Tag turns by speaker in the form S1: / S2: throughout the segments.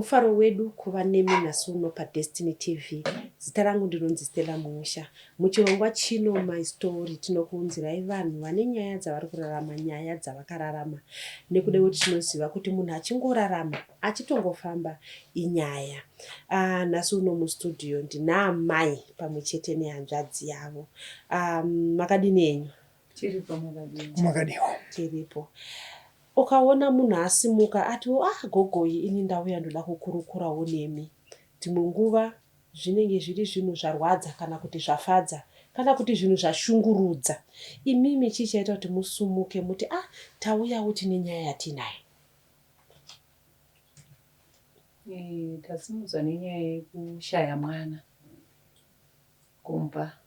S1: Mufaro wedu kuva nemi nhasi uno paDestiny TV. Zita rangu ndinonzi Stella Muusha. Muchirongwa chino My Story tinokuunzirai vanhu vane nyaya dzavari kurarama, nyaya dzavakararama. Nekuda kwekuti tinoziva kuti munhu achingorarama, achitongofamba inyaya. Ah, nhasi uno mustudio ndina amai pamwe chete nehanzvadzi yavo. Ah, makadini henyu?
S2: Tiripo makadini.
S3: Makadiwa.
S1: Tiripo. Ukaona munhu asimuka ati ah gogoyi ini ndauya ndoda kukurukurawo nemi. Dzimwe nguva zvinenge zviri zvinhu zvarwadza kana kuti zvafadza kana kuti zvinhu zvashungurudza. Imimi chii chaita kuti musumuke muti ah tauyawo tine nyaya yatinayo?
S2: Eh, tasimudzwa nenyaya yekushaya mwana kumba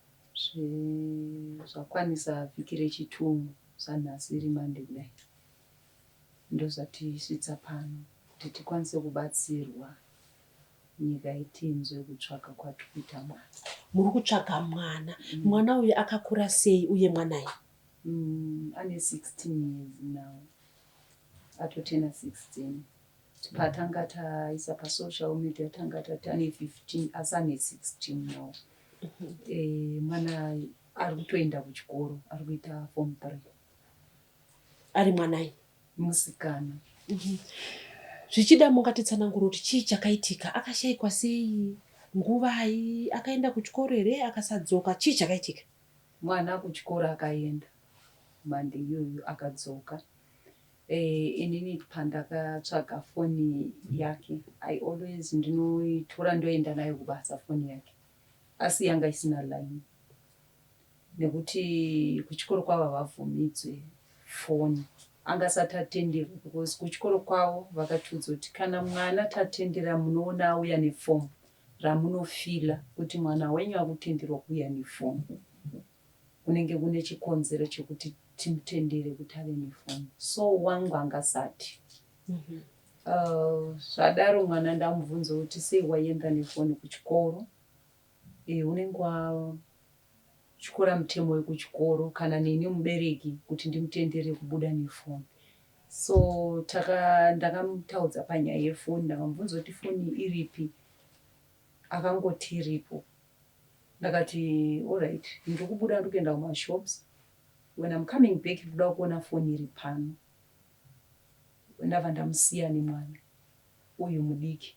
S2: zvakwanisa vhiki rechitumu zvanhasi iri Monday kudai ndozvatisvitsa pano kuti tikwanise kubatsirwa nyika itinzwe kutsvaga kwatiri kuita mwana.
S1: Muri kutsvaga mwana. Mwana uyu akakura sei uye mwanai?
S2: Ane 16 years now atotena 16 patanga taisa pasocial media tanga tati ane 15 asi ane 16 now. Mwana ari kutoenda kuchikoro ari kuita form 3.
S1: Ari mwanai?
S2: Musikana.
S1: Zvichida mungatitsanangura kuti chii chakaitika? Akashaikwa sei? Nguvai? Akaenda kuchikoro here akasadzoka? Chii chakaitika?
S2: Mwana kuchikoro akaenda Monday iyoyo akadzoka. Inini pandakatsvaga foni yake I always ndinoitora ndoenda nayo kubasa foni yake asi yanga isina line nekuti kuchikoro kwavo havabvumidzwe foni anga asati atenderwa because kuchikoro kwavo vakatiudza kuti kana mwana tatendera munoona auya nefomu ramunofila kuti mwana wenyu akutenderwa kuuya nefomu kunenge kune chikonzero chekuti timutendere kuti ave nefoni so wangu angasati zvadaro mwana ndamubvunza kuti sei waienda nefoni kuchikoro unenge watyora mutemo wekuchikoro kana neni mubereki kuti ndimutendere kubuda nefoni so ndakamutaudza panyaya yefoni ndakamubvunza kuti foni iripi akangoti iripo ndakati alright ndiri kubuda ndiri kuenda kumashops when I'm coming back ndikuda kuona foni iri pano ndabva ndamusiya nemwana uyu mudiki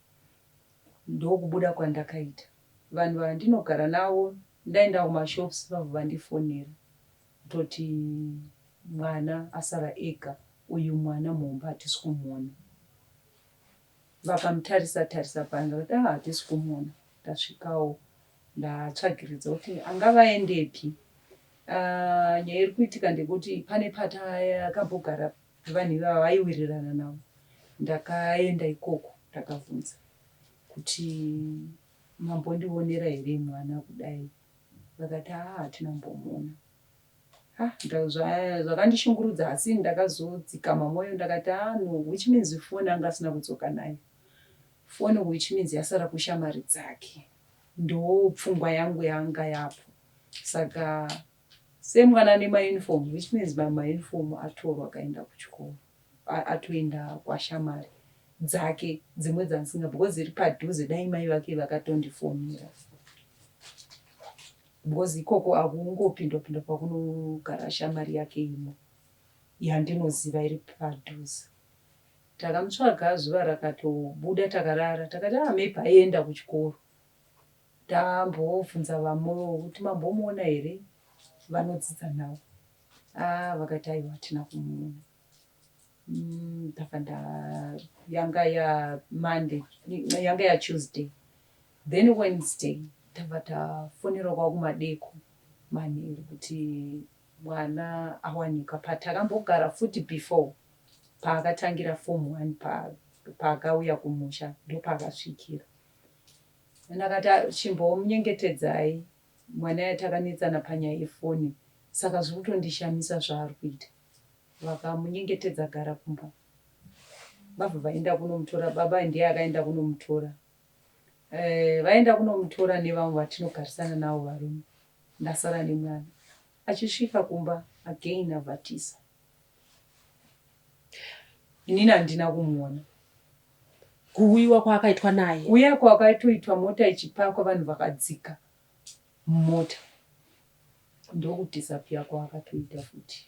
S2: ndokubuda kwandakaita vanhu vandinogara navo ndaenda kumashops vabva vandifonera kutoti mwana asara ega uyu mwana muhombe hatisi kumuona vakamutarisa tarisa panze vakati ah hatisi kumuona tasvikawo ndatsvagiridza kuti angavaendepi nyaya iri kuitika ndekuti pane patakambogara vanhu ivava vaiwirirana navo ndakaenda ikoko ndakabvunza kuti mambondionera here mwana kudai vakati haa hatina kumbomuona zvakandishungurudza asi ndakazodzikama mwoyo ndakati ah no which means foni anga asina kudzoka nayo foni which means yasara kushamwari dzake ndo pfungwa yangu yanga yapo saka semwana nemauniform which means mauniform atorwa akaenda kuchikoro atoenda kwashamwari dzake dzimwe dzandisinga because iri padhuze dai mai vake vakatondifonera because ikoko akungopindwa pindwa pakunogara shamwari yake imwe yandinoziva iri padhuze takamutsvaga zuva rakatobuda takarara takati ah maybe aenda kuchikoro tambobvunza vamwe kuti mambomuona here vanodzidza navo ah vakati aiwa hatina kumuona ndabva yanga yaMonday yanga yaTuesday then Wednesday tabva tafonerwa kwakumadeko manheru kuti mwana awanikwa patakambogara futi before paakatangira form one paakauya kumusha ndopaakasvikira ndakati chimbomunyengetedzai mwana yatakanetsana panyaya yefoni saka zviri kutondishamisa zvaari kuita vakamunyengetedza gara kumba vabva vaenda kunomutora baba ndiye akaenda kunomutora vaenda kunomutora nevamwe vatinogarisana navo varume ndasara nemwana achisvika kumba again abvatisa inini handina kumuona.
S1: Kuuyiwa kwaakaitwa naye.
S2: Kuuya kwakaitoitwa mota ichipakwa vanhu vakadzika mumota ndokudisappear kwaakatoita futi.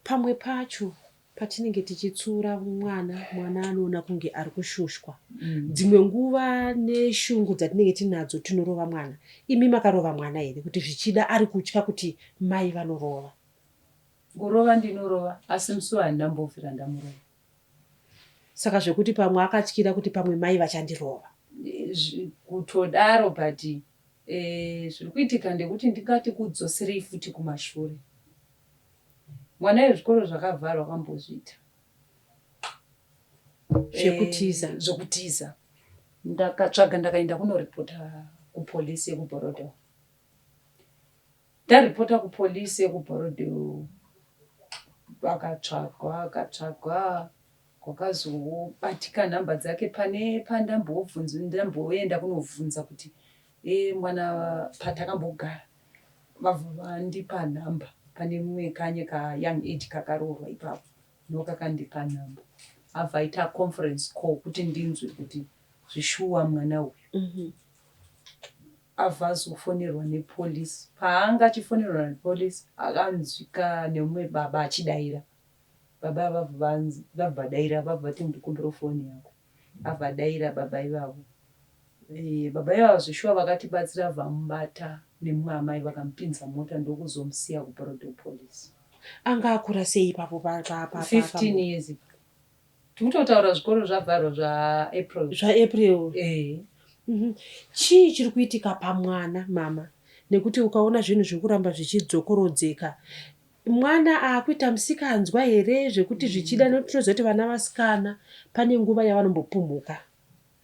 S1: Pamwe pacho patinenge tichitsura mwana, mwana anoona kunge ari kushushwa. Dzimwe nguva neshungu dzatinenge tinadzo tinorova mwana. Imi makarova mwana here kuti zvichida ari kutya kuti mai vanorova?
S2: Kurova ndinorova asi musi uyu handina kumbobvira ndamurova.
S1: Saka zvekuti pamwe akatyira kuti pamwe mai vachandirova.
S2: Kutodaro but zviri kuitika ndekuti ndingati kudzoserei futi kumashure. Mwana wezvikoro zvakavharwa akambozviita.
S1: Zvekutiza.
S2: Zvekutiza. Ndakatsvaga ndakaenda kunoripota kupolisi yekuBorrowdale. Ndaripota kupolisi yekuBorrowdale akatsvagwa akatsvagwa kwakazobatika nhamba dzake pane pandambobvunza ndamboenda kunobvunza kuti e mwana patakambogara vabva vandipa nhamba pane mumwe kanye kayoung age kakaroorwa ipapo ndokakandipa nhamba abva aita conference call kuti ndinzwe kuti zvishuwa mwana uyu. Abva azofonerwa nepolisi paanga achifonerwa nepolisi akanzwika nemumwe baba achidaira. Baba ava vabva vadaira vabva vati ndikumbire foni yako. Abva adaira baba ivavo. Baba ivavo zvishuwa vakatibatsira vamubata nemumwe amai vakamupinza mota ndokuzomusiya kuBorrowdale Police.
S1: Anga akura sei ipapo pa, pa, pa,
S2: 15 years. Tikutotaura zvikoro zvavharwa zvaApril.
S1: ZvaApril. Chii chiri kuitika pamwana mama? Nekuti ukaona zvinhu zviri kuramba zvichidzokorodzeka, mwana aakuita musikanzwa here zvekuti zvichida nekuti tinoziva kuti vana vasikana pane nguva yavanombopumhuka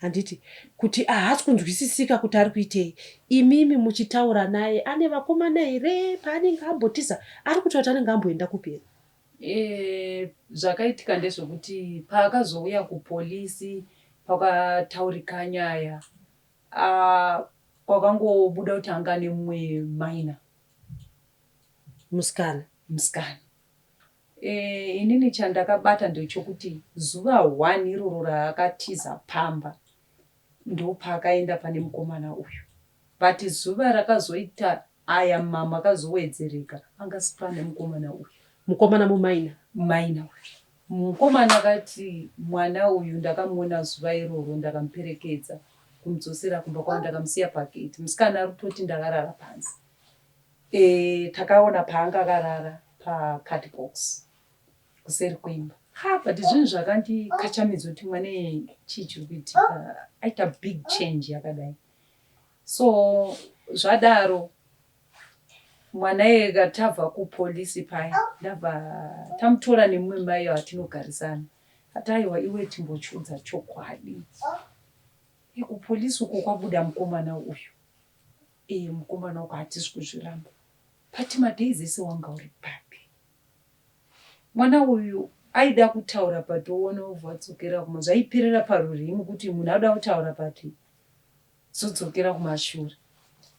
S1: handiti kuti haasi kunzwisisika kuti ari kuitei. Imimi muchitaura naye ane vakomana here paanenge ambotiza ari kutaura kuti anenge amboenda kupi here?
S2: Zvakaitika ndezvekuti paakazouya kupolisi pakataurika nyaya kwakangobuda kuti anga ane mumwe minor
S1: musikana.
S2: Musikana. Inini chandakabata ndechekuti zuva 1 iroro raakatiza pamba ndopaakaenda pane mukomana uyu. But zuva rakazoita aya mama akazowedzereka anga sipane mukomana uyu.
S1: Mukomana muminor.
S2: Minor uyu. Mukomana akati mwana uyu ndakamuona zuva iroro ndakamuperekedza kumudzosera kumba kwavo ndakamusiya pagate. Musikana ari kutoti ndakarara panze. Takaona paanga akarara pacardbox kuseri kwemba. Ha but zvinhu zvakandikachamidza kuti mwana chii chiri kuitika aita big change yakadai. So zvadaro mwana ega tabva kupolisi paya ndabva tamutora nemumwe mai watinogarisana ati aiwa iwe timbochiudza chokwadi kupolisi uko kwabuda mukomana uyu. Mukomana uko hatisi kuzviramba but madays ese wanga uri papi. Mwana uyu aida kutaura but oona obva adzokera kuma zvaiperera parurimi kuti munhu anoda kutaura but zodzokera kumashure.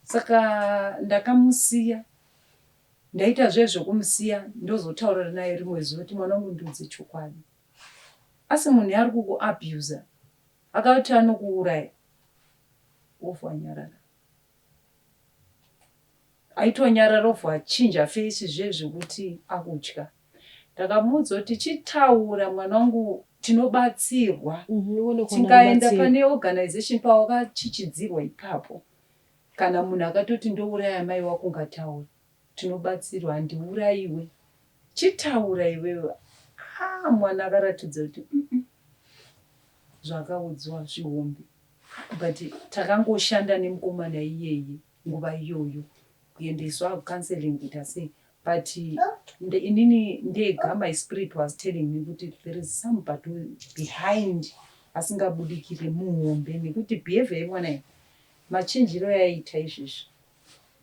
S2: Saka ndakamusiya ndaita zve zvekumusiya ndozotaura naye rimwe zuva kuti mwana wangu ndiudze chokwadi. Asi munhu ari kukuabuser akati anokuuraya wobva wanyarara. Aitonyarara obva achinja face zve zvekuti akutya. Ndakamuudza kuti chitaura mwana wangu tinobatsirwa. Tingaenda pane organization pawakachichidzirwa ipapo. Kana munhu akatoti ndouraya mai wako ungataura. Tinobatsirwa handiuraiwe. Chitaura iwewe. Mwana akaratidza kuti zvakaudzwa zvihombe. But takangoshanda nemukomana iyeye nguva iyoyo kuendeswa kucounseling kuita sei. But inini ndega my spirit was telling me kuti there is somebody behind asingabudikire muhombe nekuti behavior yemwana iyi machinjiro yaiita izvezvi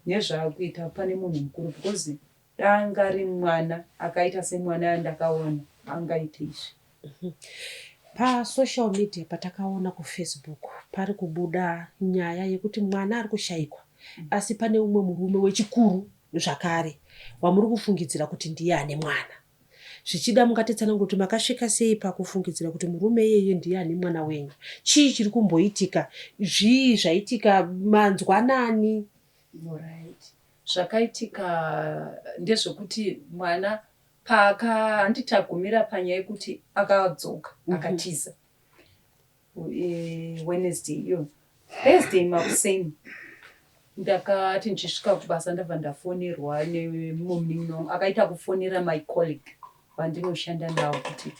S2: nezvaakuita pane munhu mukuru because danga rimwana akaita semwana andakaona angaite izvi.
S1: Pasocial media patakaona kuFacebook pari kubuda nyaya yekuti mwana ari kushayikwa asi pane umwe murume wechikuru zvakare wamuri kufungidzira kuti ndiye ane mwana. Zvichida mungatitsanangura kuti makasvika sei pakufungidzira kuti murume iyeye ndiye ane mwana wenyu. Chii chiri kumboitika? Zvii zvaitika? Manzwanani?
S2: Alright. Zvakaitika ndezvekuti mwana paaka handiti tagumira panyaya yekuti akadzoka akatiza Wednesday iyo, Thursday makuseni ndakati ndichisvika kubasa ndabva ndafonerwa nemumwe munin'ina wangu akaita kufonera my colleague vandinoshanda navo kuti,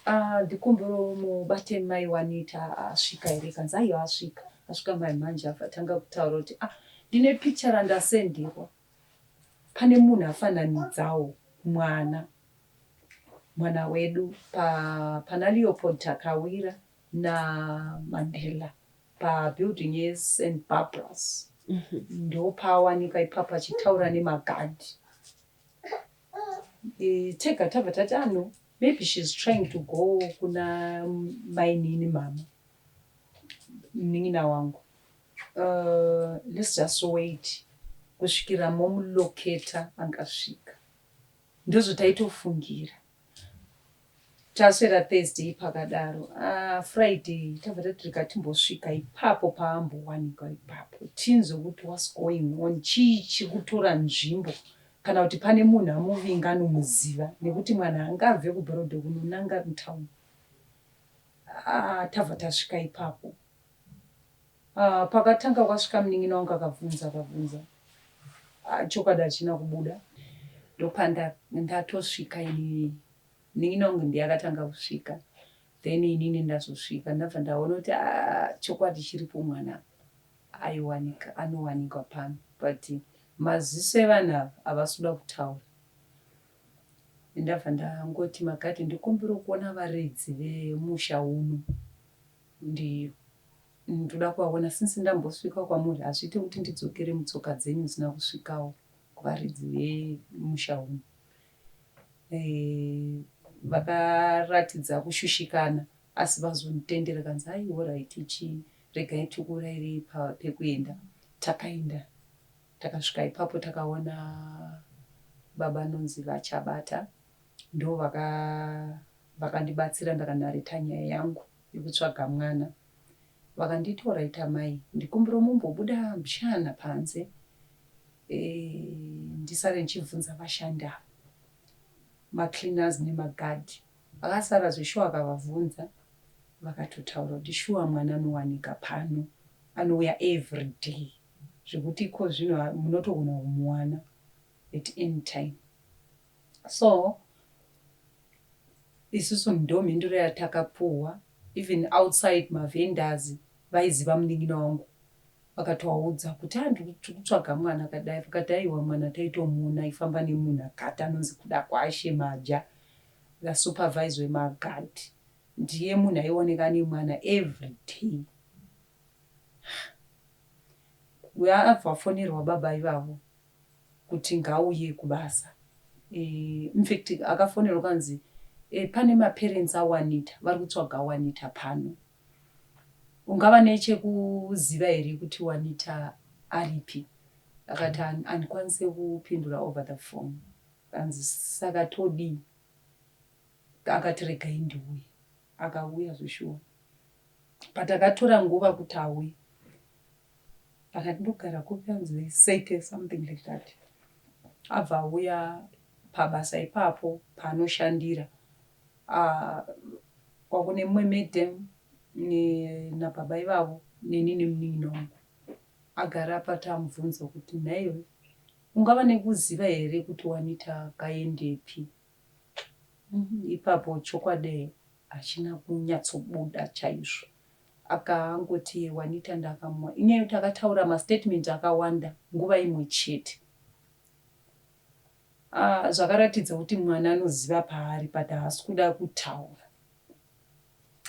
S2: "Ah, ndikumbiro mubate mai Wanita, asvika here?" Kanzi, "Aiwa, asvika, asvika." Mai manje afatanga kutaura kuti, "Ah, ndine picture randasenderwa, pane munhu afananidzawo mwana wedu pana Leopold Takawira naMandela pabuilding yeSt Barbaras, ndopawanikwa ipapo achitaura nemagadhi." Tega tabva tati, "Ah, no, maybe she's trying to go kuna mainini, mama munin'ina wangu. Let's just wait kusvikira momuloketa angasvika." Ndozvotaitofungira. Taswera Thursday pakadaro. Friday tabva tati rega timbosvika ipapo paambowanikwa ipapo, tinzwe kuti what's going on, chii chiri kutora nzvimbo, kana kuti pane munhu amuvinga anomuziva, nekuti mwana angabve kuBorrowdale kunonanga mutauni. Tabva tasvika ipapo. Pakatanga kwasvika munin'ina wangu akabvunza akabvunza, chokwadi hachina kubuda. Ndopandatosvika inini, munin'ina wangu ndiye akatanga kusvika, then inini ndazosvika. Ndabva ndaona kuti chokwadi chiripo, mwana aiwanika, anowanikwa pano, but maziso evanhu ava havasi kuda kutaura. Ndabva ndangoti, "Magadhi, ndikumbire kuona varidzi vemusha uno, ndoda kuvaona. Since ndambosvika kwamuri, hazviiti kuti ndidzokere mutsoka dzenyu ndisina kusvikawo kuvaridzi vemusha uno." Vakaratidza kushushikana, asi vazonditendera, kanzi, "Aiwa, right, chiregai tikurayirei pekuenda." Takaenda, takasvika ipapo, takaona baba anonzi Vachabata, ndo vakandibatsira. Ndakanareta nyaya yangu yekutsvaga mwana. Vakanditi, "Alright amai, ndikumbira mumbobuda mbichana panze, ndisare ndichibvunza vashandi ava, macleaners nemagadhi." Vakasara zveshuwa, akavabvunza, vakatotaura kuti shuwa mwana anowanika pano, anouya every day, zvekuti iko zvino munotogona kumuwana at any time. So isusu ndo mhinduro yatakapuhwa. Even outside, mavendors vaiziva munin'ina wangu, vakatovaudza kuti, "Handiri kutsvaga mwana akadai." Vakati, "Aiwa, mwana taitomuona aifamba nemunhu akati anonzi Kuda Kwashe Maja, the supervisor wemagadhi, ndiye munhu aioneka nemwana every day." Abva afonerwa baba ivavo kuti ngauye kubasa. Infact akafonerwa kanzi, "Pane maparents aWanita vari kutsvaga Wanita pano. Ungava nechekuziva here kuti Wanita aripi?" Akati, "Handikwanisi kupindura over the phone." Kanzi, "Saka todii?" Akati, "Regai ndiuye." Akauya zveshuwa, but akatora nguva kuti auye. Akati, "Ndogara kupi?" Anzi, "Seke," something like that. Abva auya pabasa ipapo paanoshandira, kwakune mumwe madam nababa ivavo, neni nemunin'ina wangu. Agara apa, tamubvunza kuti, "Nhaiwe, ungava nekuziva here kuti Wanita akaendepi?" Ipapo chokwadi hachina kunyatsobuda chaizvo. Akangoti, "Wanita ndakamuwa." Inyaya yekuti akataura mastatement akawanda nguva imwe chete. Zvakaratidza kuti mwana anoziva paari, but haasi kuda kutaura.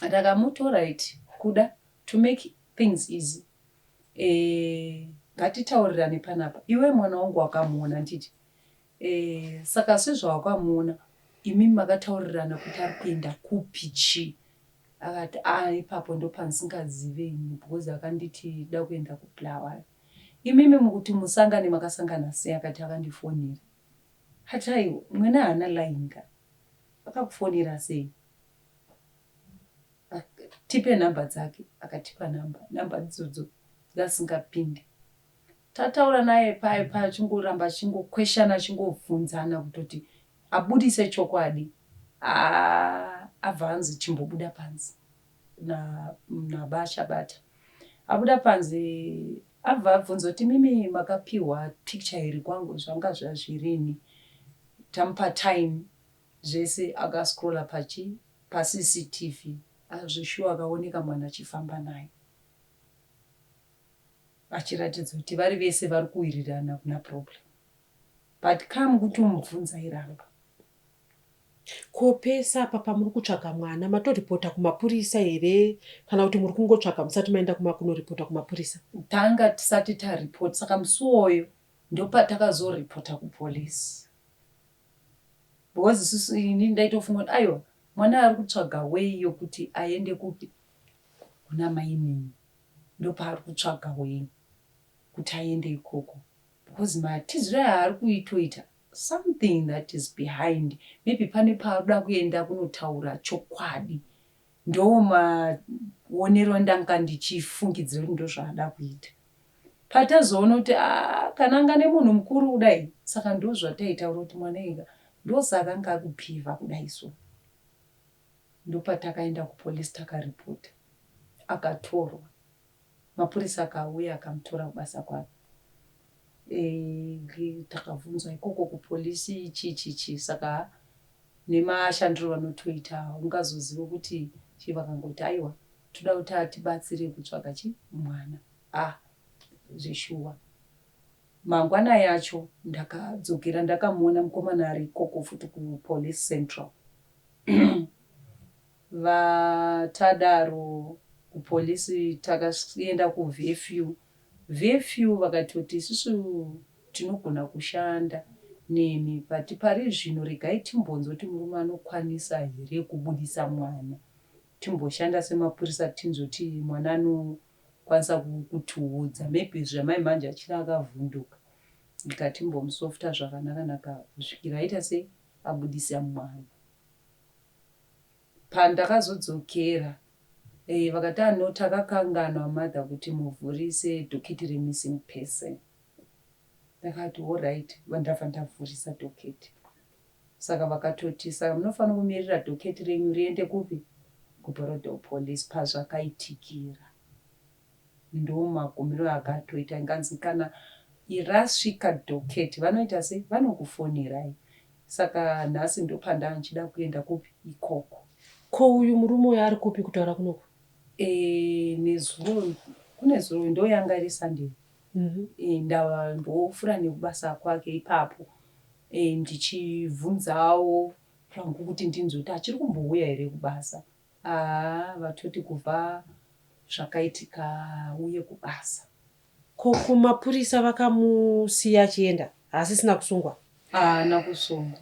S2: Ndakamuti, "Alright, Kuda, to make things easy, ngatitaurirane panapa. Iwe mwana wangu wakamuona, nditi saka sezvawakamuona, imimi makataurirana kuti ari kuenda kupi, chii?" Akati, "A, ipapo ndopandisingazive ini, because akanditi da kuenda kuBulawayo." "Imimi mukuti musangane, makasangana sei?" Akati, "Akandifonera." Ati, "Aiwa, mwana haana lainga." Akakufonera sei? Tipe nhamba dzake. Akatipa nhamba, nhamba idzodzo dzasingapindi. Tataura naye paye paye, achingoramba achingokweshana, achingobvunzana kutoti abudise chokwadi. Abva anzi chimbobuda panze nabachabata. Abuda panze, abva abvunza kuti, "Mimi makapiwa picture iri kwangu, zvanga zvazvirini?" Tamupa time zvese, akascrolla pachi paCCTV, azvishuwa akaoneka mwana achifamba naye, achiratidza kuti vari vese vari kuwirirana, kuna problem. But come kuti umubvunza, iramba.
S1: Ko pese apa pamuri kutsvaga mwana, matoripota kumapurisa here, kana kuti muri kungotsvaga musati maenda kunoripota kumapurisa?
S2: Tanga tisati taripota, saka musi uwoyo ndopatakazoripota kupolisi, because isusu, ini ndaitofunga kuti aiwa, mwana ari kutsvaga way yokuti aende kupi, kuna mainini. Ndopaari kutsvaga way kuti aende ikoko, because matiziro aari kuitoita, something that is behind, maybe pane paari kuenda kunotaura chokwadi. Ndo maonero andanga ndichifungidzira kuti ndozvaada kuita. Patazoona kuti kana anga nemunhu mukuru kudai, saka ndozvataitaura kuti mwana ega ndosaka anga akupivha kudai. So ndopatakaenda kupolisi, takaripota, akatorwa. Mapurisa akauya akamutora kubasa kwake. Takabvunzwa ikoko kupolisi, chii chii chii, saka nemashandiro vanotoita ungazoziva kuti chii. Vakangoti, "Aiwa, toda kuti atibatsire kutsvaga chi mwana." Ah, zveshuwa, mangwana yacho ndakadzokera, ndakamuona mukomana ari ikoko futi kupolice central. Vatadaro kupolisi, takaenda kuVFU. VFU vakatoti, "Isusu tinogona kushanda nemi, but pari zvino regai timbonzwa kuti murume anokwanisa here kubudisa mwana. Timboshanda semapurisa, tinzoti mwana anokwanisa kutiudza. Maybe zvamai manje achiri akavhunduka, ikatimbomusofta zvakanaka-naka kusvikira aita sei, abudisa mwana." Pandakazodzokera, vakati, "Ano takakanganwa, mother, kuti muvhurise docket remissing person." Ndakati, "Alright." Ndabva ndavhurisa docket. Saka vakatoti, "Saka munofanira kumirira docket renyu riende kupi, kuBorrowdale Police pazvakaitikira." Ndo magumiro akatoita. Inganzi kana rasvika docket, vanoita sei, vanokufonirai. Saka nhasi ndopandanga ndichida kuenda kupi, ikoko.
S1: Ko uyu murume uyu ari kupi kutaura kunoku?
S2: Nezuro, kune zuro, ndo yanga iri Sunday. Ndava ndofura nekubasa kwake ipapo, ndichibvunzawo zvangu kuti ndinzwe kuti achiri kumbouya here kubasa. Haa, vatoti kubva zvakaitika uye kubasa.
S1: Ko kumapurisa vakamusiya achienda, haasisina kusungwa?
S2: Haana kusungwa.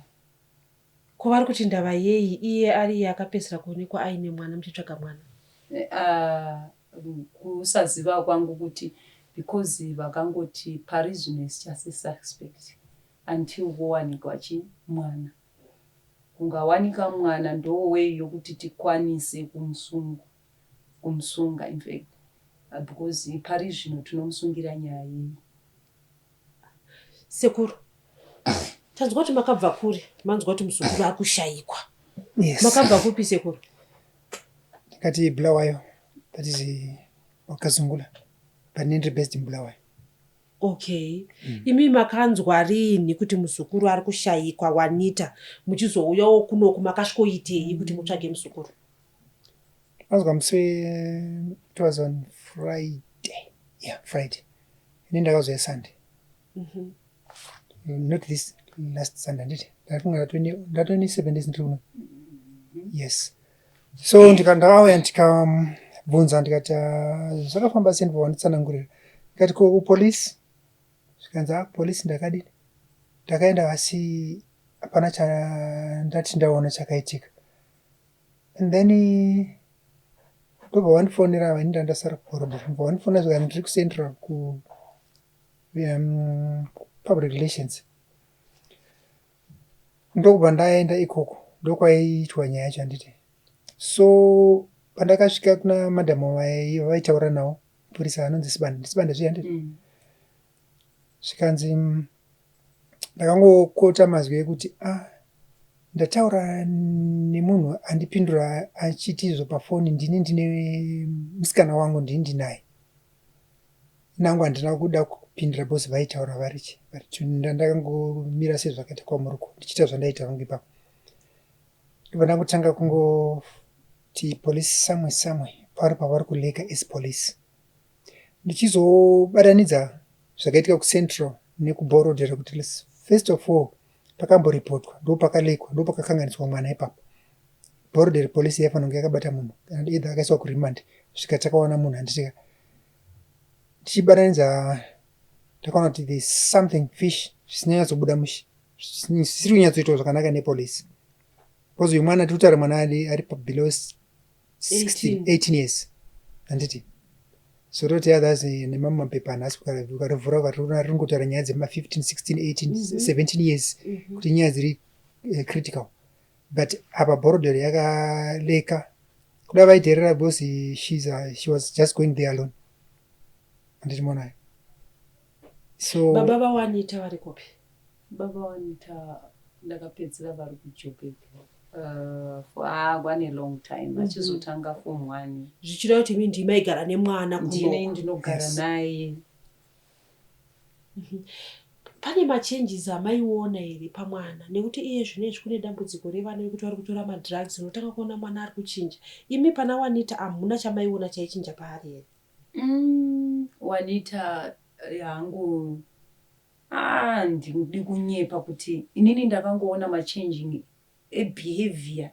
S1: Ko vari kuti ndava yei, iye ari iye akapedzisira kuonekwa aine mwana, muchitsvaga mwana?
S2: Kusaziva kwangu kuti because vakangoti pari zvino is just a suspect until wowanikwa chi mwana. Kungawanika mwana ndo way yokuti tikwanise kumusunga, kumusunga infact, because pari zvino tinomusungira nyaya yei?
S1: Sekuru, tanzwa kuti makabva kure, manzwa kuti muzukuru akushayikwa.
S3: Yes.
S1: Makabva kupi, sekuru?
S3: Ndakati Bulawayo, that is Wakazungula, but ndiri based in Bulawayo.
S1: Okay, imi makanzwa riini kuti muzukuru ari kushayikwa, wanita muchizouyawo kunoku? Makasvikoitei kuti mutsvage muzukuru?
S3: Ndakazwa musi it was on Friday, yeah, Friday. Ini ndakazouya Sunday, not this last Sunday, handiti ndafunga ndatoni 7 days ndiri kuno. Yes, so ndakauya, ndikamubvunza, ndikati, "Ah, zvakafamba sei?" Ndibva wanditsanangurira. Ndikati, "Ko kupolisi?" Zvikanzi, "Ah, kupolisi ndakadini, ndakaenda, asi hapana chandati ndaona chakaitika." And then ndobva vandifonera. Ini ndandasara kuBorrowdale. Ndobva vandifonera, zvikanzi ndiri kuCentral ku public relations. Ndokubva ndaenda ikoko. Ndokwaiitwa nyaya yacho handiti. So pandakasvika kuna madhamu vaitaura nawo mupurisa anonzi Sibanda, ndiSibanda zviya handiti? Zvikanzi ndakangokota mazwi ekuti ah ndataura nemunhu andipindura achiti izvo pafoni ndini ndine musikana wangu ndini ndinaye. Nangu handina kuda kupindura because vaitaura vari chi vari two ndakangomira sezvakaita kwamuri uko ndichiita zvandaita hangu ipapo. Ndobva ndangotanga kungoti police somewhere somewhere pari pavari kuleka as police. Ndichizobatanidza zvakaitika kuCentral nekuBorrowdale kuti first of all pakamboripotwa ndopakalekwa ndopakakanganiswa mwana ipapo. Borrowdale police yaifanira kunge yakabata munhu either akaiswa kuremand kusvika takawana munhu handiti. Ndichibatanidza ndakaona kuti there is something fish zvisina kunyatsobuda mushe zvisiri kunyatsoitwa zvakanaka nepolice. Because uyu mwana tiri kutaura mwana ari below 16 18 years handiti. So toti others nemamwe mapepa nhasi ukarivhura ukariona riri kungotaura nyaya dzema 15 16 18 17 years kuti nyaya dziri critical. But apa Borrowdale yakaleka kuda vaidherera because she was just going there alone. Handiti monayo. So
S1: baba vaWanita vari kupi?
S2: Baba Wanita ndakapedzera vari kuJoburg for ah, long time vachizotanga form one.
S1: Zvichireva kuti imi ndimaigara nemwana
S2: ndine kuno? Ndinogara naye.
S1: Pane machanges amaiona here pamwana? Nekuti iye zvinezvi kune dambudziko revana rekuti vari kutora madrugs, unotanga kuona mwana ari kuchinja. Imi pana Wanita hamuna chamaiona chaichinja paari here?
S2: Wanita hangu ah, ndidi kunyepa kuti inini ndakangoona machanging ebehavior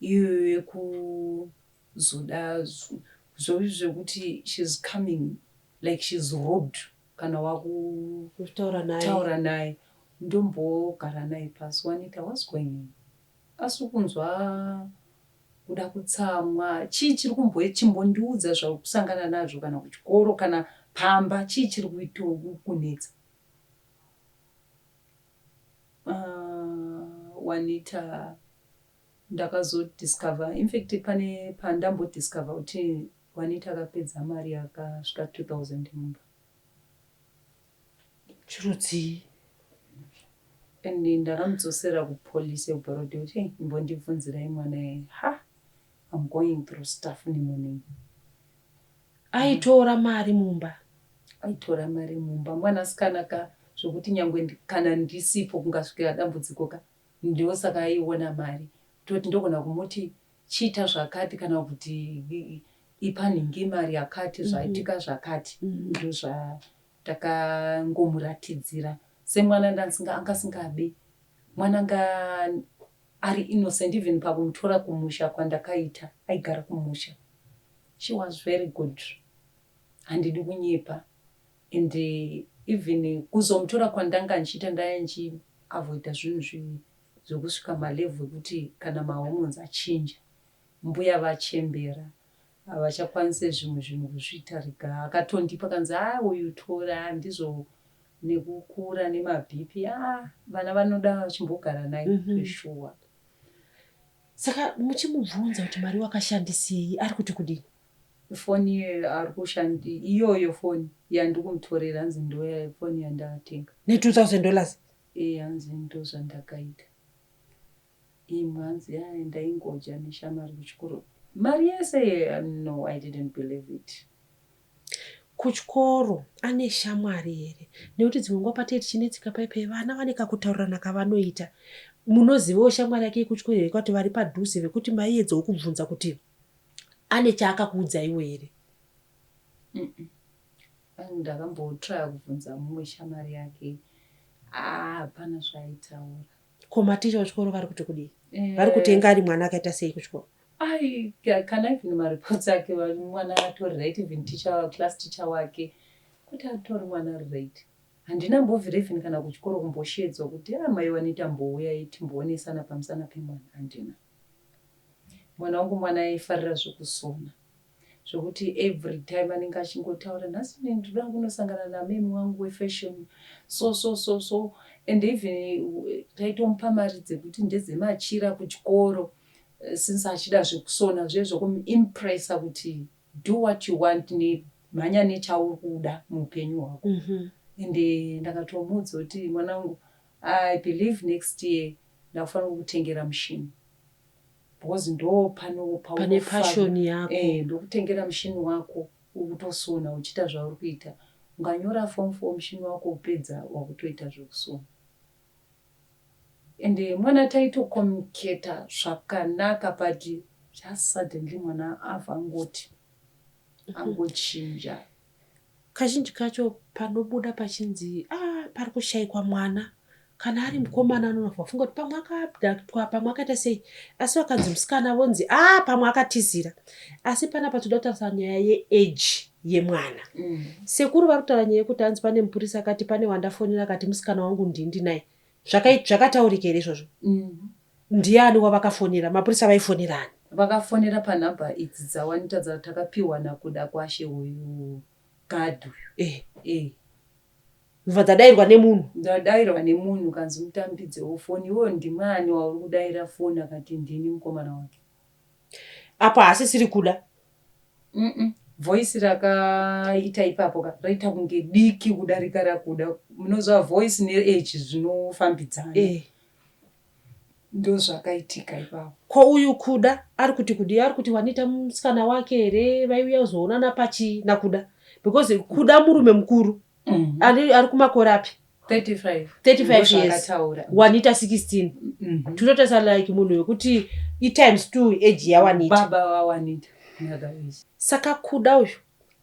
S2: iyoyo yekuzoda zvovi zvekuti she's coming like she's robbed kana
S1: wakutaura naye.
S2: Kutaura naye, ndombogara naye pasi, "Wanita, what's going on? Asi kunzwa kuda kutsamwa, chii chiri kumbo chimbondiudza zvauri kusangana nazvo kana kuchikoro kana pamba, chii chiri kuita kunetsa?" Wanita ndakazodiscover, infact pane pandambodiscover kuti Wanita akapedza mari yakasvika 2000 mumba.
S1: Chirudzii?
S2: And ndakamudzosera kupolice yekuBorrowdale kuti, "Hey, imbondibvunzirai mwana iye, ha, I'm going through stuff nemunhu."
S1: Aitora mari mumba?
S2: Aitora mari mumba mwanasikana ka, zvokuti nyangwe kana ndisipo kungasvikira dambudziko ka, ndosaka aiona mari toti ndogona kumuti chiita zvakati kana kuti ipa nhingi mari yakati, zvaitika zvakati. Ndozvatakangomuratidzira semwana anga asingabe, mwana anga ari innocent. Even pakumutora kumusha kwandakaita, aigara kumusha, she was very good, handidi kunyepa. And even kuzomutora kwandanga ndichiita, ndaya ndichiavoida zvinhu zvekusvika malevel ekuti kana mahormones achinja, mbuya vachembera, havachakwanise zvimwe zvinhu kuzviita. Rega akatondipa kanzi, "A, uyu tora, ndizvo nekukura nemaBP, a vana vanoda vachimbogara naye." Zveshuwa.
S1: Saka muchimubvunza kuti mari wakashandisei, ari kuti kudini?
S2: Foni ari kushandi iyoyo, foni yandiri kumutorera, hanzi ndo foni yandatenga.
S1: Ne$2000?
S2: E, hanzi ndo zvandakaita. Imwe hanzi ya ndaingodya neshamwari kuchikoro mari yese. No, I didn't believe it.
S1: Kuchikoro ane shamwari here? Nekuti dzimwe nguva patee tichinetseka paipai, vana vane kakutaurirana kavanoita. Munozivawo shamwari yake yekuchikoro here, kwati vari padhuze vekuti maiedzawo kubvunza kuti ane chaakakuudzaiwo here?
S2: Ndakambotraya kubvunza mumwe shamwari yake, hapana zvaaitaura.
S1: Ko maticha kuchikoro vari kuti kudii? Vari kuti inga ari mwana akaita sei kuchikoro?
S2: Ai, kana even mareports ake, mwana atori right. Even teacher, class teacher wake kuti atori mwana ari right. Handina mbovhira even kana kuchikoro kumboshedzwa kuti a mai Wanita mbouyai timboonesana pamusana pemwana, handina. Mwana wangu mwana aifarira zvekusona. Zvokuti every time anenge achingotaura nhasi ne ndinoda kunosangana nameme wangu wefashion so so so so and even taitomupa mari dzekuti ndedzemachira kuchikoro since achida zvekusona zviye zvekumuimpressa kuti do what you want nemhanya nechauri kuda muupenyu hwako. Ende ndakatomuudza kuti mwanangu I believe next year ndakufanira kukutengera mushini because ndo pano
S1: Pane passion yako.
S2: Ndokutengera mushini wako ukutosona uchiita zvauri kuita. Unganyora form 4 mushini wako upedza wakutoita zvekusona. Ende mwana taitocommunicata zvakanaka but just suddenly mwana abva angoti angochinja.
S1: Kazhinji kacho panobuda pachinzi ah, pari kushaikwa mwana kana ari mukomana anonobva funga kuti pamwe akaabductwa pamwe akaita sei, asi vakanzi musikana vonzi ah, pamwe akatizira. Asi panapa toda kutarisa nyaya yeage yemwana. Sekuru vari kutaura nyaya yekuti hanzi pane mupurisa akati pane wandafonera akati musikana wangu ndindi naye. Zvakataurika here izvozvo? Ndiani wavakafonera? Mapurisa vaifonerani?
S2: Vakafonera panhamba idzi dzawanita dzatakapiwa naKuda Kwashe uyu gadhi uyu.
S1: Ndobva dzadairwa nemunhu.
S2: Ndadairwa nemunhu kanzi mutambidzewo foni. Iwewe ndimani wauri kudaira foni? Akati ndini mukomana wake.
S1: Apa haasisiri Kuda.
S2: Voice rakaita ipapo ka raita kunge diki kudarika raKuda. Munoziva voice neage zvinofambidzana. Ndozvakaitika ipapo.
S1: Ko uyu Kuda ari kuti kudii? Ari kuti Wanita musikana wake here? Vaiuya kuzoonana pachii naKuda? Because Kuda murume mukuru. Ari kumakore api?
S2: 35.
S1: 35 years.
S2: Ndozvaakataura.
S1: Wanita 16. Tinotarisa like munhu wekuti itimes 2 age yaWanita.
S2: Baba vaWanita. In other ways.
S1: Saka Kuda uyu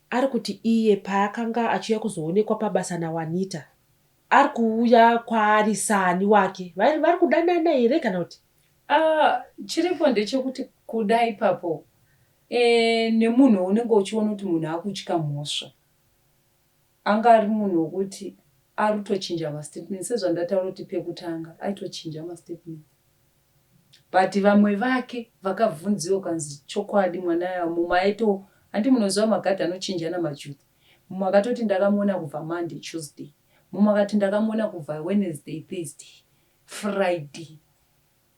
S1: ari kuti iye paakanga achiuya kuzoonekwa pabasa naWanita, ari kuuya kwaari saani wake? Vari kudanana here kana kuti?
S2: Ah, chiripo ndechekuti Kuda ipapo nemunhu unenge uchiona kuti munhu akutya mhosva. Anga ari munhu wekuti ari kutochinja mastatement sezvandataura kuti pekutanga aitochinja mastatement. But vamwe vake vakabvunziwa kanzi chokwadi mwana aya mumwe aito handi munoziva magadhi anochinjana majuti. Mumwe akatoti ndakamuona kubva Monday, Tuesday. Mumwe akati ndakamuona kubva Wednesday, Thursday, Friday.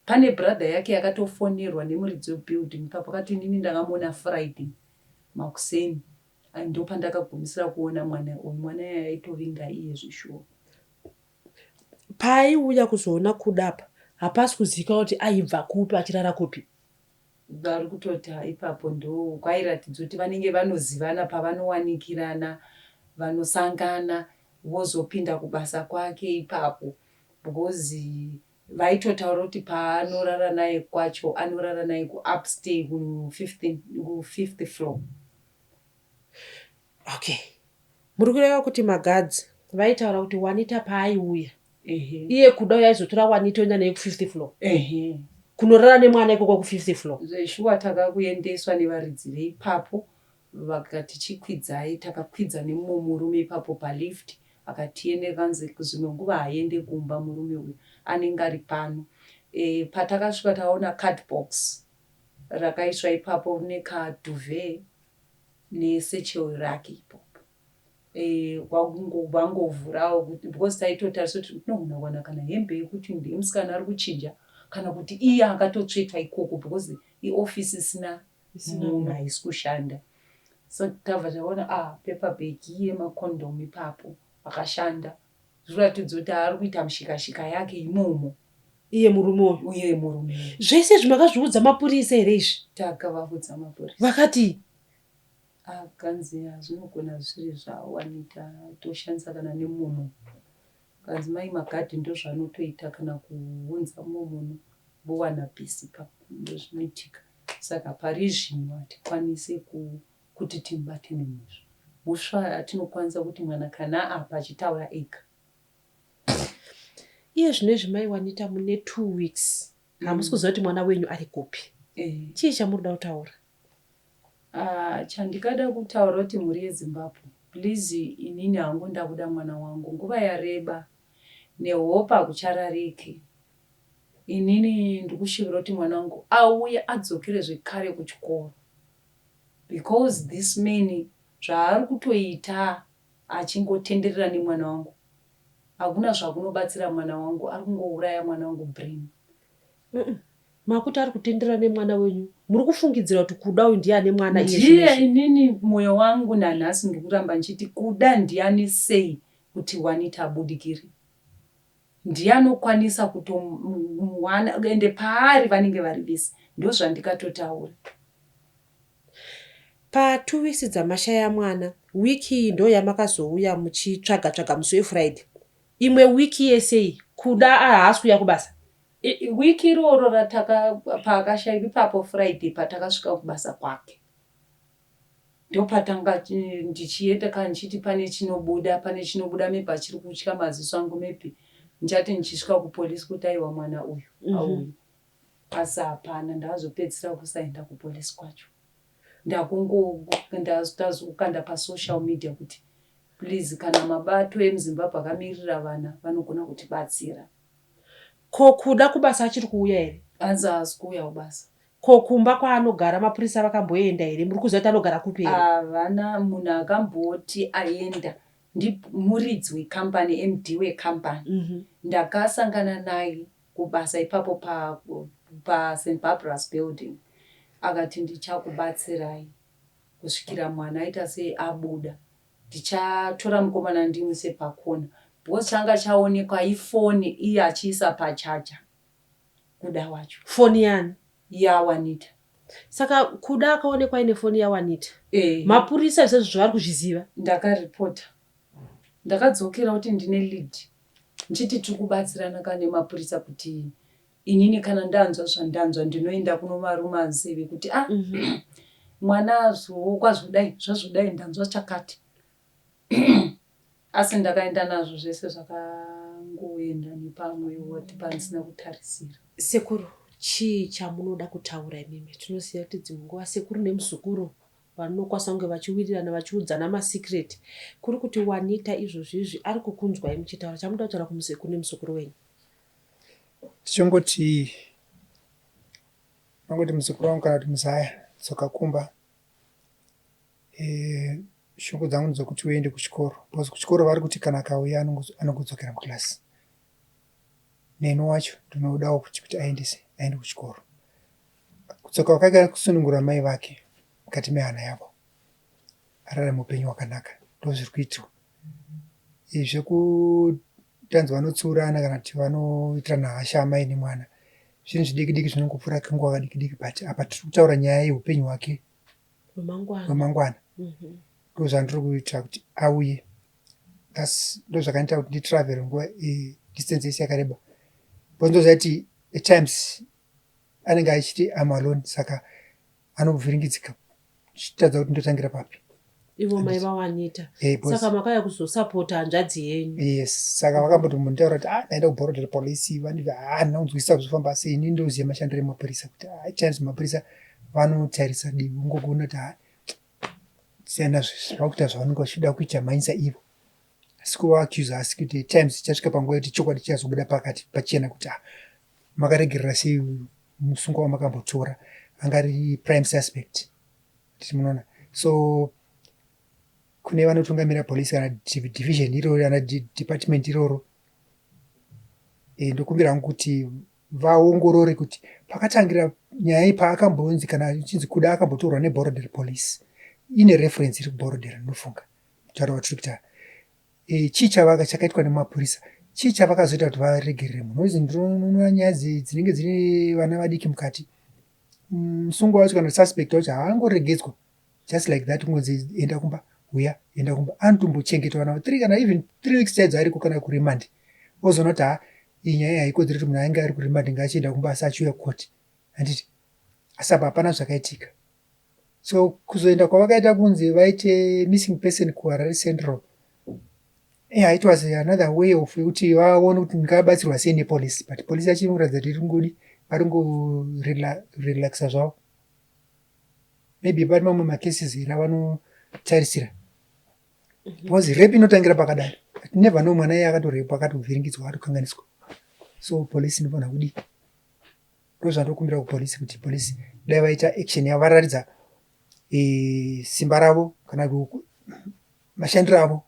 S2: Pane brother yake yakatofonerwa nemuridzi webuilding ipapo akati inini ndakamuona Friday makuseni ndopandakagumisira kuona mwana uyu. Mwana uyu aitovinga iye zvishuwa.
S1: Paaiuya kuzoona Kuda apa hapasi kuzivikanwa kuti aibva kupi achirara kupi.
S2: Vari kutoti ipapo ndo kwairatidza kuti vanenge vanozivana pavanowanikirana, vanosangana vozopinda kubasa kwake ipapo because vaitotaura kuti paanorara naye kwacho anorara naye kuupstairs kufifth floor.
S1: Okay. Muri kureva kuti magadzi vaitaura kuti Wanita paaiuya iye Kuda uyo aizotora Wanita oenda naye kufifth floor kunorara nemwana ikoko kufifth floor.
S2: Zveshuwa takakuendeswa nevaridzi veipapo vakati chikwidzai, takakwidza nemumwe murume ipapo palift akatiende kanzi zvimwe nguva haaende kumba murume uyu anenge ari pano. Patakasvika taona cardbox rakaiswa ipapo rine kaduvet nesatchel rake ipapo. Vangovhurawo because taitotarisa kuti tinogona kuwana kana hembe yekuti ndeyemusikana ari kuchinja kana kuti iye akatotsvetwa ikoko because iofisi isina munhu haisi kushanda. So tabva taona paper bag yemakondomu ipapo akashanda zvoratidza kuti ari kuita mushikashika yake imomo.
S1: Iye murume uyu.
S2: Uye murume uyu.
S1: Zvese izvi makazviudza mapurisa here izvi?
S2: Takavaudza mapurisa.
S1: Vakati?
S2: Akanzi zvinogona zviri zvaWanita toshandisa kana nemumwe munhu. Kanzi mai magadhi ndozvaanotoita kana kuunza mumwe munhu vowana peace ipapo ndozvinoitika. Saka pari zvino hatikwanisi kuti timubate nemhosva. Mhosva yatinokwanisa kuti mwana kana apa achitaura ega.
S1: Iye zvino izvi mai Wanita mune 2 weeks hamusi kuziva kuti mwana wenyu ari kupi. Chii chamuri kuda kutaura?
S2: Chandikada kutaura kuti mhuri yeZimbabwe please inini hangu ndakuda mwana wangu nguva yareba nehope hakucharariki. Inini ndikushuvira kuti mwana wangu auye adzokere zvekare kuchikoro. Because this man zvaari kutoita achingotenderera nemwana wangu hakuna zvakunobatsira mwana wangu, ari kungouraya mwana wangu brain.
S1: Makuti ari kutenderera nemwana wenyu, muri kufungidzira kuti Kuda uyu ndiye ane mwana iye
S2: Ndiye
S1: zvinezvi?
S2: Inini mwoyo wangu nanhasi ndikuramba ndichiti Kuda ndiani. Sei kuti Wanita abudikire? Ndiye anokwanisa kutomuwana, ende paari vanenge vari vese, ndozvandikatotaura.
S1: Pa2 weeks dzamashaya mwana, wiki iyi ndo yamakazouya muchitsvaga tsvaga musi weFriday. Imwe wiki yese iyi Kuda haasi kuuya kubasa?
S2: Wiki iroro rataka paakashayikwa ipapo, Friday patakasvika kubasa kwake, ndopatanga ndichienda kana ndichiti pane chinobuda, pane chinobuda, maybe achiri kutya maziso angu, maybe ndichati ndichisvika kupolisi kuti aiwa, mwana uyu auyu, asi hapana. Ndazopedzisira kusaenda kupolisi kwacho, ndazokanda pasocial media kuti please, kana mabato emuZimbabwe akamirira vana, vanogona kutibatsira.
S1: Ko Kuda kubasa achiri kuuya here?
S2: Anzi haasi kuuya kubasa.
S1: Ko kumba kwaanogara mapurisa vakamboenda here? Muri kuziva kuti anogara kupi here?
S2: Havana munhu akamboti aenda. Ndimuridzi wekambani, MD wekambani. Ndakasangana naye kubasa ipapo paSt Barbara's building, akati ndichakubatsirai kusvikira mwana aita sei, abuda. Ndichatora mukomana ndimuse pakona, because changa chaonekwa ifoni iye achiisa pacharger, Kuda wacho.
S1: Foni yani?
S2: YaWanita.
S1: Saka Kuda akaonekwa aine foni yaWanita?
S2: Eh.
S1: Mapurisa zvisazvo zvavari kuzviziva?
S2: Ndakaripota, ndakadzokera kuti ndine lead, ndichiti tiri kubatsirana kana nemapurisa, kuti inini kana ndanzwa zvandanzwa ndinoenda kunovaruma nzeve kuti ah, mwana azookwa zvodai, zvazvodai, ndanzwa chakati. Asi ndakaenda nazvo zvese, zvakangoenda nepamwe woti pandisina kutarisira.
S1: Sekuru, chii chamunoda kutaura imimi? Tinoziva kuti dzimwe nguva sekuru nemuzukuru vanokwanisa kunge vachiwirirana, vachiudzana masecret. Kuri kuti Wanita izvozvizvi ari kukunzwai muchitaura, chamunoda kutaura kumusekuru nemuzukuru wenyu?
S3: Tichingoti nongoti muzukuru wangu kana kuti muzaya, dzoka kumba. Shungu dzangu ndedzokuti uende kuchikoro, because kuchikoro vari kuti kana akauya anongodzokera mukilasi. Neni wacho ndinodawo kuti aendese aende kuchikoro. Kudzoka kwake kusunungura mai vake mukati mehana yavo, ararame upenyu hwakanaka, ndozviri kuitiwa. Zvekutanzi vanotsiurana kana kuti vanoitirana hasha amai nemwana, zvinhu zvidiki diki zvinongopfuura kenguva kadiki diki, but apa tiri kutaura nyaya yeupenyu hwake hwemangwana. Ndozvandiri kuitira kuti auye. Ndozvakandiita kuti nditravel nguva distance yese yakareba, because ndoziva kuti at times anenge achiti am alone, saka anovhiringidzika, chitadza kuti ndotangira papi.
S1: Ivo mai vaWanita? Saka makauya kuzosapota hanzvadzi yenyu?
S3: Yes. Saka vakamboti munditaura kuti ah, ndaenda kuBorrowdale police, vanditi ah, handina kunzwisisa zvofamba sei. Ini ndoziva mashandiro emapurisa kuti ah, times mapurisa vanotarisa divi, ungokuona kuti ah, siyana zvakuita zvavanenge vachida kuita, mhanyisa ivo, asi kuvaaccusa. Asi kuti times ichasvika panguva yekuti chokwadi chichazobuda pakati pachena kuti ah, makaregerera sei musungwa wamakambotora anga ari prime suspect? Munoona, so kune vanotungamira polisi kana division iroro kana department iroro, ndokumbira hangu kuti vaongorore kuti pakatangira nyaya iyi, paakambonzi kana ichinzi Kuda akambotorwa neBorrowdale Police, ine reference iri kuBorrowdale, ndinofunga mutauro watiri kuita. Chii chavaka chakaitwa nemapurisa? Chii chavakazoita kuti varegerere munhu? Ozi ndinoona nyaya dzinenge dzine vana vadiki mukati, musungwa wacho kana suspect wacho haangoregedzwa just like that, kungonzi enda kumba, uya enda kumba. Anotombochengetwa kana 3 kana even 3 weeks chaidzo ariko kana kuremand, ozoona kuti ha, iyi nyaya haikodzeri kuti munhu ainge ari kuremand ngaachienda kumba, asi achiuya kukoti, handiti? Asi apa hapana zvakaitika. So kuzoenda kwavakaita kunzi vaite missing person kuHarare Central, yeah, it was another way of yekuti vaone kuti ndingabatsirwa sei nepolice, but polisi yacho inoratidza kuti iri ngodi vari ngorelaxa zvavo. Maybe pane mamwe macases here avanotarisira, because rape inotangira pakadai. Never know, mwana iye akatorepwa, akatovhiringidzwa, akatokanganiswa. So polisi inofanira kudii? Ndozvandokumbira kupolisi kuti polisi dai vaita action yavo, vararidza. e, simba ravo kana mashandiro avo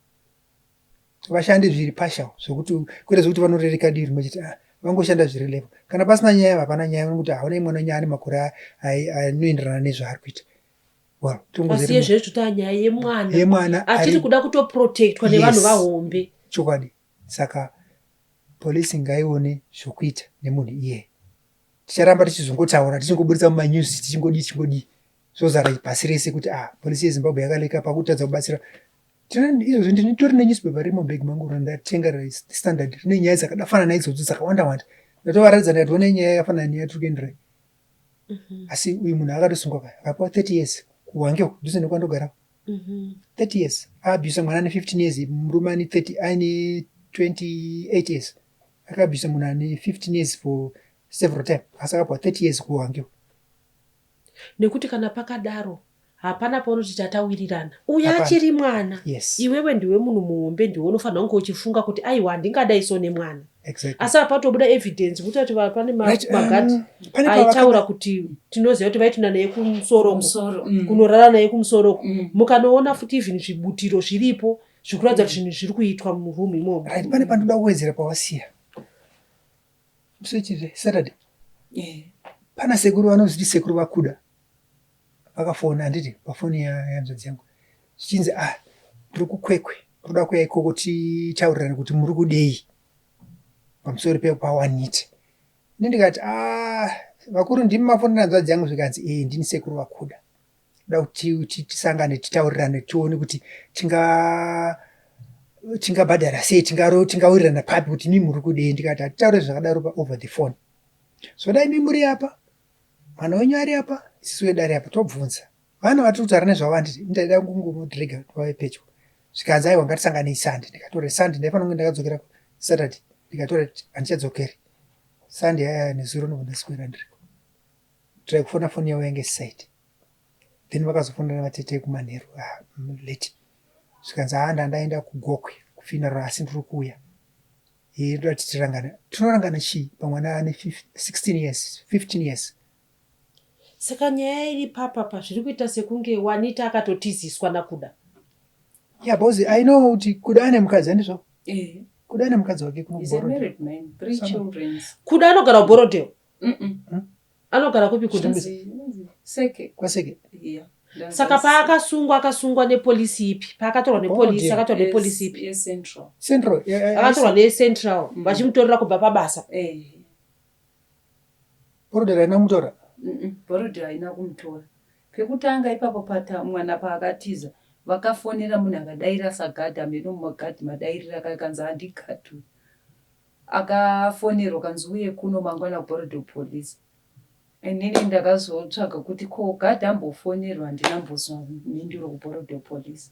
S3: vashande zviri partial zvekuti kwete zvekuti vanorereka dii rimwe chete ah, vangoshanda zviri level kana pasina nyaya hapana nyaya vanokuti haona mwana nyaya ane makore anoenderana nezvaari kuita
S1: well asi yezvezvo taa nyaya yemwana yemwana achiri kuda kutoprotectwa nevanhu yes. vahombe
S3: chokwadi saka polisi ngaione zvokuita nemunhu iyeye ticharamba tichizongotaura tichingoburitsa mumanews tichingodii tichingodii zvozara pasi rese kuti ah polisi yezimbabwe yakaleka pakutadza kubatsira izvozvo ndinitori nenewspaper riri mubhegi mangu randatenga standard rine nyaya dzakadafanana naidzodzo dzakawanda wanda ndatovaratidza ndikati one nyaya yakafanana neyatiri kuenderai mhm. asi uyu munhu akatosungwa kaya akapiwa 30 years kuhwange uku dhuze nekwandogara 30 years aabhusa mwana ane 15 years murume ane 30 aine 28 years akabvisa munhu ane 15 years for several time asi akapiwa 30 years kuhwange uku
S1: Nekuti kana pakadaro hapana paunoti tatawirirana. Uyu achiri mwana.
S3: Yes.
S1: Iwewe ndiwe munhu muhombe ndiwe unofanira kunge uchifunga kuti aiwa handingadai so nemwana.
S3: Exactly.
S1: Asi apa patobuda evidence kuti ati pane
S3: right,
S1: magadhi
S3: pane
S1: aitaura kuti tinoziva kuti vaitunda naye kumusoro uko.
S2: Kumusoro.
S1: Kunorara naye kumusoro uko. Mukanoona futi even zvibutiro zviripo zvikuratidza kuti zvinhu zviri kuitwa muroom imomo.
S3: Right, pane pandoda kuwedzera pawasiya. Musi Saturday.
S2: Yeah.
S3: Pana sekuru vanozviti sekuru vakuda. Vakafona handiti pafoni yehanzvadzi yangu. Zvichinzi ah ndiri kukwekwe. Ndoda kuuya ikoko titaurirane kuti muri kudei pamusoro pepawaniti. Ini ndikati ah vakuru ndimi mafonera hanzvadzi yangu zvikanzi eh ndini sekuru vakuda. Ndoda kuti tisangane titaurirane tione kuti tinga tingabhadhara sei tingawirirana papi kuti imi muri kudei ndikati hatitaure zvakadaro pa over the phone so dai imi muri apa mwana wenyu ari apa isisu wedu ari apa tobvunza vana vatiri kutaura nezvavo handiti ndaida kungomudrega kuti vave pedyo zvikanzi aiwa ngatisanganei sunday ndikatora sunday ndaifanira kunge ndakadzokera saturday ndikatora handichadzokeri sunday aya nezuro ndobva ndaswera ndiriko try kufona foni yavo yange isisaiti then vakazofonera vatete kumanheru ah, late zvikanzi haa ndandaenda kugokwe kufuneral asi ndiri kuuya ndoda kuti tirangane tinorangana chii pamwana ane 16 years 15 years
S1: Saka nyaya iri papa pa zviri kuita sekunge Wanita akatotiziswa naKuda.
S3: Yeah, because I know kuti Kuda ane mukadzi handizvo?
S2: Eh.
S3: Kuda ane mukadzi wake kuno
S2: He's a married man, three children.
S1: Kuda anogara kuBorodale. Mm. Anogara kupi Kuda?
S2: Seke.
S3: KwaSeke.
S2: Yeah.
S1: Saka paakasungwa akasungwa nepolisi ipi? Paakatorwa nepolisi akatorwa nepolisi ipi?
S2: Yecentral.
S3: Central.
S1: Akatorwa necentral vachimutorera kubva pabasa.
S2: Eh.
S3: Borrowdale haina kumutora?
S2: Borrowdale haina kumutora. Pekutanga ipapo pata mwana paakatiza vakafonera munhu akadaira sagadhi hameno magadhi madairire akakanzi handigadhi uyu. Akafonerwa kanzi uye kuno mangwana kuBorrowdale police. Inini ndakazotsvaga kuti ko gadhi ambofonerwa handina mbozwa mhinduro kuBorrowdale police.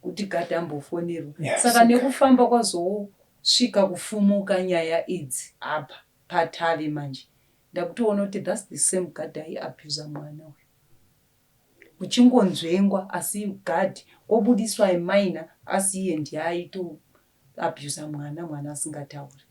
S2: Kuti gadhi ambofonerwa.
S3: Yeah,
S2: Saka nekufamba kwazosvika kufumuka nyaya idzi apa patave manje ndakutoona kuti that's the same guard aiabuser mwana uyu. Kuchingonzvengwa asi guard kwobudiswa a minor asi iye ndiye aitoabuser mwana mwana asingatauri.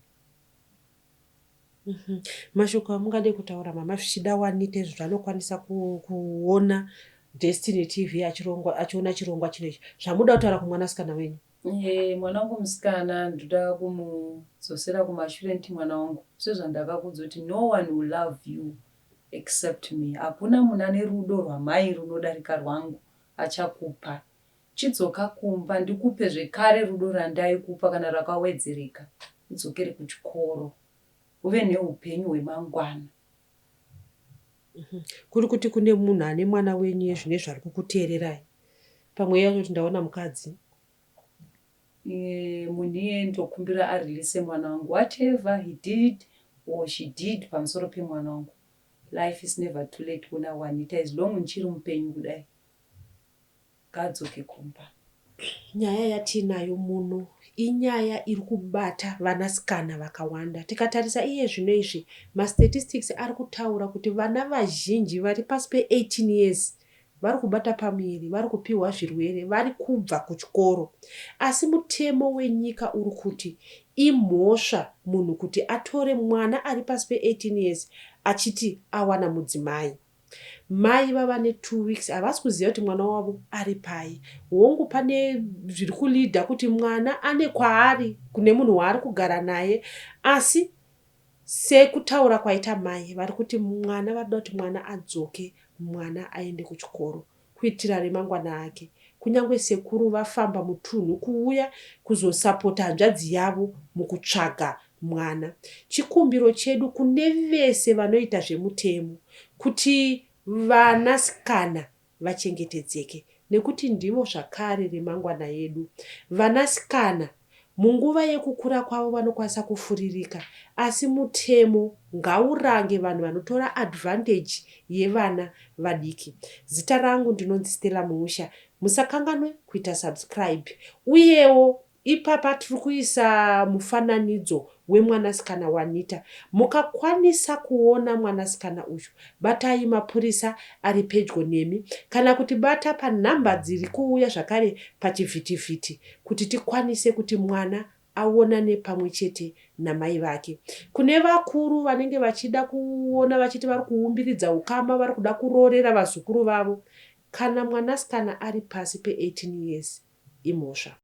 S1: Mashoko amungade kutaura mama zvichida wanite zvanokwanisa kuona Destiny TV achirongwa achiona chirongwa chino ichi zvamuda kutaura kumwanasikana wenyu.
S2: Eh, mwana wangu musikana ndoda kumudzosera kumashure nditi mwana wangu sezvandakakuudza kuti no one will love you except me hakuna munhu ane rudo rwamai runodarika rwangu achakupa chidzoka kumba ndikupe zvekare rudo randaikupa kana rakawedzereka udzokere kuchikoro uve neupenyu hwemangwana.
S1: Kuri kuti kune munhu ane mwana wenyu yezvino izvi ari kukuteererai pamwe iye atoti ndaona mukadzi.
S2: Munhu iyeye ndokumbira arelease mwana wangu whatever he did or she did pamusoro pemwana wangu life is never too late kuna Wanita as long ndichiri mupenyu kudai ngaadzoke kumba.
S1: Nyaya yatiinayo muno inyaya iri kubata vanasikana vakawanda. Tikatarisa iye zvino izvi, mastatistics ari kutaura kuti vana vazhinji vari pasi pe 18 years vari kubata pamuviri, vari kupihwa zvirwere, vari kubva kuchikoro. Asi mutemo wenyika uri kuti imhosva munhu kuti atore mwana ari pasi pe 18 years achiti awana mudzimai. Mai vava netwo weeks havasi kuziva kuti mwana wavo ari pai. Hongu pane zviri kuleader kuti mwana ane kwaari kune munhu waari kugara naye asi sekutaura kwaita mai vari kuti mwana vari kuda kuti mwana adzoke mwana aende kuchikoro kuitira remangwana ake. Kunyangwe sekuru vafamba mutunhu kuuya kuzosapota hanzvadzi yavo mukutsvaga mwana. Chikumbiro chedu kune vese vanoita zvemutemo kuti vanasikana vachengetedzeke nekuti ndivo zvakare remangwana edu. Vanasikana munguva yekukura kwavo vanokwanisa kufuririka asi mutemo ngaurange vanhu vanotora advantage yevana vadiki. Zita rangu ndinonzi Stella Muusha. Musakanganwe kuita subscribe uyewo Ipapa tiri kuisa mufananidzo wemwanasikana waNita. Mukakwanisa kuona mwanasikana uyu, batai mapurisa ari pedyo nemi kana kuti bata panhamba dziri kuuya zvakare pachivhitivhiti kuti tikwanise kuti mwana aonane pamwe chete namai vake. Kune vakuru vanenge vachida kuona vachiti vari kuumbiridza ukama, vari kuda kuroorera vazukuru vavo, kana mwanasikana ari pasi pe 18 years imhosva.